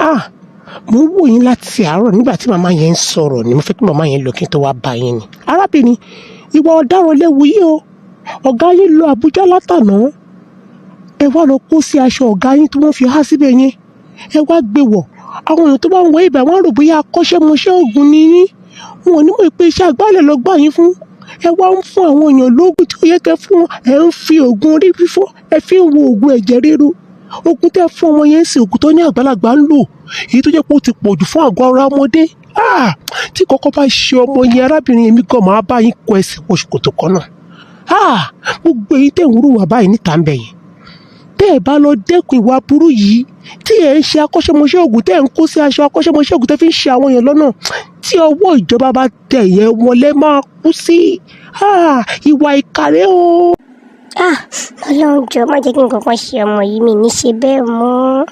Ah, mo ń wò yín láti àárọ̀ nígbà tí màmá yẹn ń sọ̀rọ̀ ni mo fẹ́ kí màmá yẹn lọ kí n tó wá bá yín ni. Arábìnrin, ìwà ọ̀daràn léwu yìí o. Ọ̀gá yín lọ Àbújá látàná, ẹ wá lọ kó sí aṣọ ọ̀gá yín tí wọ́n fi há síbẹ̀ yẹn, ẹ wá gbé wọ̀. Àwọn èèyàn tó bá ń wọ ibà, wọ́n rò bóyá akọ́ṣẹ́mọṣẹ́ ògùn ni yín. Wọn ò ní mọ̀ pé iṣẹ́ àgbálẹ̀ lọ gbà yín fún. Ẹ wá ń fún àwọn èèyàn lóògùn tí ó yẹ kẹ́ fún wọn. Ẹ ń fi oògùn orí fífọ́, ẹ fi ń wo oògùn ẹ̀jẹ̀ ríru. Oògùn tẹ́ fún ọmọ yẹn ń sìn, oògùn tó ní àgbàlagbà ń lò, èyí tó jẹ́ pé ó ti pọ̀jù fún àgọ́ ara ọmọdé. Ah, tí kọ́kọ́ bá ṣe ọmọ yẹn, arábìnrin, èmi gan máa bá yín kọ ẹsẹ̀ wọ ṣòkòtò kan náà. Ah, gbogbo èyí tẹ̀ ń rú wà báyìí níta ń bẹ̀ yẹn, tẹ́ ẹ bá lọ dẹ́kun ìwà burú yìí tí ẹ ń ṣe akọ́ṣẹ́mọṣẹ́ ògùn, tẹ́ ẹ ń kó sí aṣọ akọ́ṣẹ́mọṣẹ́ ògùn, tẹ́ fi ń ṣe àwọn èèyàn lọ́nà, tí ọwọ́ ìjọba bá tẹ̀ yẹn, wọlé máa kú sí. Ah, ìwà ìkàrẹ́ o. Ah, Ọlọ́run, jọ̀ọ́, má jẹ́ kí nǹkan kan ṣe ọmọ yìí. Mi ní ṣe bẹ́ẹ̀ mọ́.